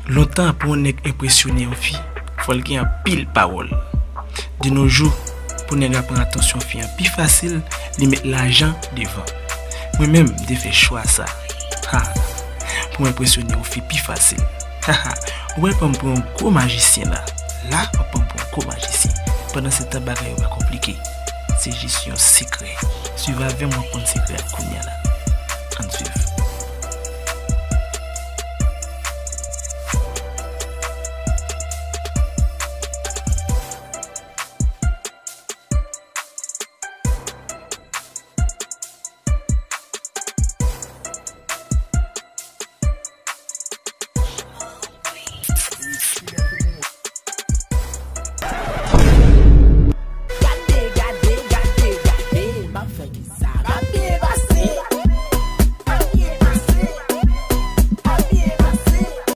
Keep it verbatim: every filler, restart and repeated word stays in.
Lontan, pou yon nèg enpresyone yon fi, fò l gen anpil pawòl. De nos jours, pou nèg la pran atansyon fi an pi fasil, li met lajan devan. Mwen menm, m te fè chwa sa. Ha! Pou m enpresyone yon fi pi fasil. Ha ha! Ou wè, pran m pou yon gwo majisyen la. La, w ap pran m pou yon gwo majisyen. Pandan se tan, bagay yo pa konplike. Se jis yon sekrè. Swiv avè m, w ap konn sekrè a kounye a la. Ann swiv.